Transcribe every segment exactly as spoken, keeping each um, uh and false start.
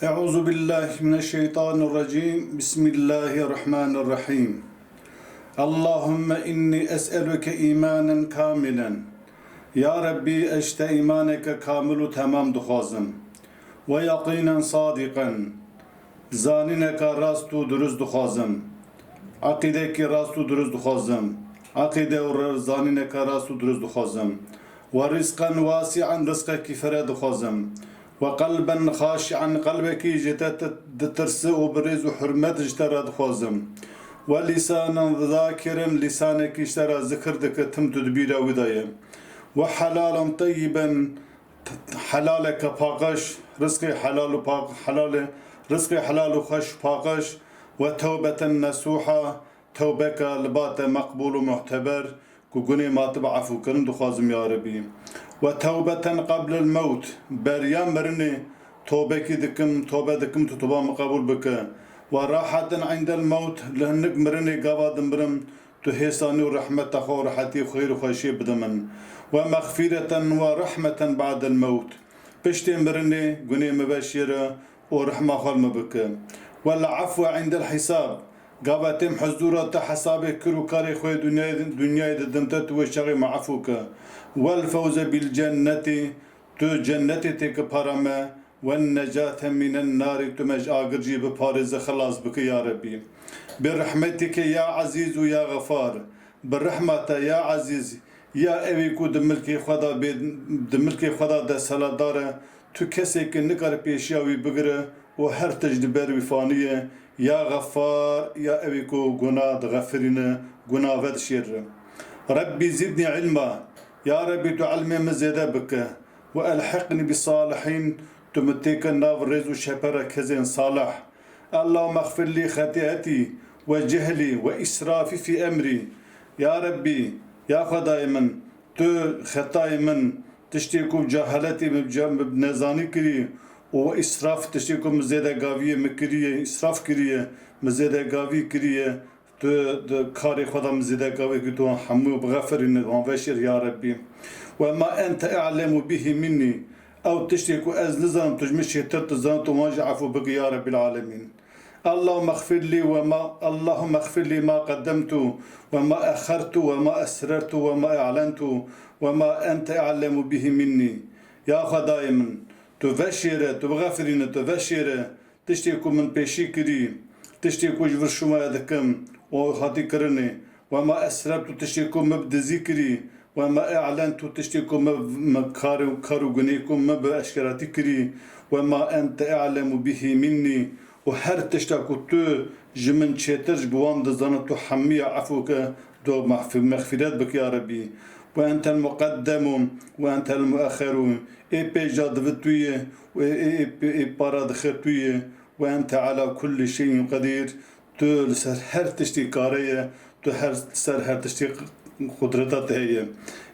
أعوذ بالله من الشيطان الرجيم. بسم الله الرحمن الرحيم. اللهم إني أسألك إيمانا كاملا. Ya Rebbî, ez ji te îmaneke kamil û temam dixwazim. Ve yaqînen sadiqen. Zanîneka rast û dirust dixwazim. Eqîdekî rast û dirust dixwazim. Eqîde û re-, zanîneka rast û dirust dixwazim. Ve rizqen wasi'en, rizqekî fire dixwazim. Ve qelben xaşi'en, qelbekî ji te te ditirse û bi rêz û hurmet ji te re dixwazim. Ve lisanen zakirin, lîsanekî ji te re zikir dike, tim tu di bîra wî de ye. Ve helalan teyyiben, helaleke paqij, rizqê helal û paq-, helal e, rizqê helal û xweş û paqij. Ve tewbeten nesûha, tewbeka li ba te meqbûl û muhteber, ku gunê ma tu bi efûkirin dixwazim ya Rebî. Ve tewbeten qeblel mewt, beriya mirinê tobekî dikim, tobe dikim, tu toba min qebûl bike. Ve raheten indel mewt, li hindik mirinê gava dimirim, tu hêsanî û rehmeta xwe û rehetî, xêr û xweşiyê bide min. Ve mexfîreten ve rehmeten ba'del mewt, piştê mirinê gunê min veşêre û rehma xwe li min bike. Wel afwe indel hisab, gava têm huzûra te hesabê kir û karê xwe yê dinyayê, dinyayê didim te, tu wê çaxê min efû ke. Wel fewze bil cennetî, tu cennetê têke para me, wen necate mînen narî, tu me ji agir jî biparêze, xilas bike ya Rebî. Bi rehmetike ya ezîz û ya xefar, bi rehma te ya ezîz, ya ewî ku di milkê xwe de bê, di milkê xwe de desthilatdar e, tu kesê ke nikare pêşiya wî bigire û her tişt di ber wî fanî ye, ya xefar, ya ewî ku guna dixefirîne, guna vedişêre. Rebbî zidnî ilma, ya Rebbî tu ilmê min zêde bike, ve elhiqnî bi salihîn, tu min têke nav rêz û çepera kesên salih. Allahümme xfir lî xetîetî ve cehlî ve israfî fî emrî. Ya Rebbî, ya Xwedayê min, tu xetayê min, tiştê ku bi cehaletê min, bi ce-, min bi nezanî kirî û israf, tiştê ku min zêdegaviyê min kiriye, israf kiriye, min zêdegavî kiriye, tu di karê xwe de min zêdegavî kir, tu wan hemû bixefirîne, wan veşêr ya Rebbî. Ve ma ente e'lemu bihî minnî. Ew tiştê ku ez nizanim, tu ji min çêtir dizanî, tu wan jî efû bike ya Rebbîl alemîn. Allahümme xfir lî ve ma, Allahümme xfir lî ma qeddemtu ve ma exertu ve ma esrertu ve ma e'lentu ve ma ente e'lemu bihî minnî. Ya Xwedayê min, tu veşêre, tu bixefirîne, tu veşêre tiştê ku min pêşî kirî, tiştê ku ji vir şûmaya dikim û hatî kirinê, ve ma esrertu, tiştê ku min bi dizî kirî, ve ma e'lentu, tiştê ku min, min kar û, kar û gunê ku min bi eşkeratî kirî, ve ma ente e'lemu bihî minnî, û her tişta ku tu ji min çêtir ji bi wan dizane, tu hemiya efû ke, tu mexfî-, mexfîret bike ya Rebbî. Ve entel muqeddemu ve entel muexxeru, ê pêja divi tu yê û ê, ê, ê, ê para dixir tu yê, ve ente ala kulli şeyin qedîr, tu li ser her tiştî kare ye, tu her, ser her tiştî qudreta te heye.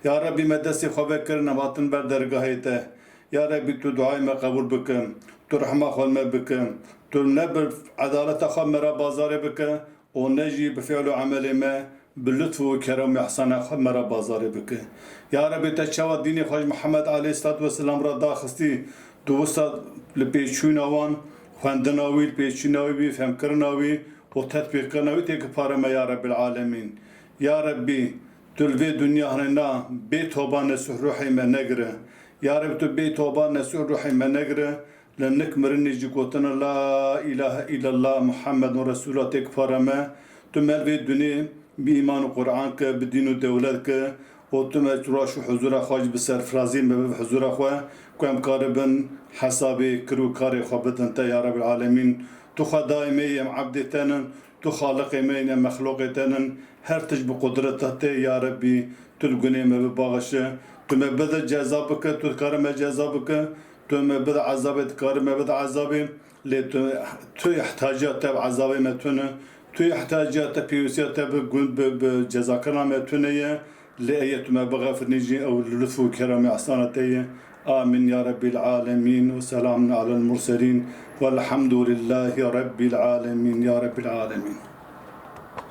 Ya Rebbî, me destê xwe vekirin, em hatin ber dergahê te. Ya Rebbî, tu duayê me qebûl bike, tu rehma xwe li me bike, tu ne bi edaleta xwe me re bazarê bike û ne jî bi fiil û emelê me, bi lutf û kerem û ihsana xwe me re bazarê bike. Ya Rebbî, te çawa dînê xwe ji Mihemed aleyhisselatu vesselam re daxistî, tu wisa li pêçûna wan, xwendina wî, li pêçûna wî bî, fehmkirina wî û tetbîqkirina wî têke para me ya Rebbîl alemîn. Ya Rebbî, tu li vê dinya hinêna bê toba nesuh ruhê me negire. Ya Rebbî, tu bê toba nesuh ruhê me negire. Li nik mirinê jî gotina La ilahe illallah Muhammedun Resulullah têk para me. Tu me li vê dunê bi îman û Qur'an ke, bi dîn û dewlet ke û tu me raş û huzura xwe jî bi serfirazî me bi huzura xwe ku em karibin hesabê kir û karê xwe bidin te ya Rebbîl alemîn. Tu Xwedayê me yî, em ebdê te nin, tu Xaliqê me yî, em mexluqê te nin. Her tişt bi qudreta te ya Rebbî, tu li gunê me bibaxişe. Tu me bide ceza bike, tu dikare me ceza bike. Tu me bide ezabê, dikare me bide ezabê. Lê tu, tu ihtiyaciya te bi ezabê me tune. Tu ihtiyaciya te, pêwîstiya te bi gun-, bi, bi cezakirina me tune ye. Lê eye tu me bixefirinî jî ew li lutf û kerem û ihsana te ye. Amîn ya Rebbîl alemîn. Ve selamun alel murselîn. Velhamdulillahî Rebbîl alemîn. Ya Rebbîl alemîn.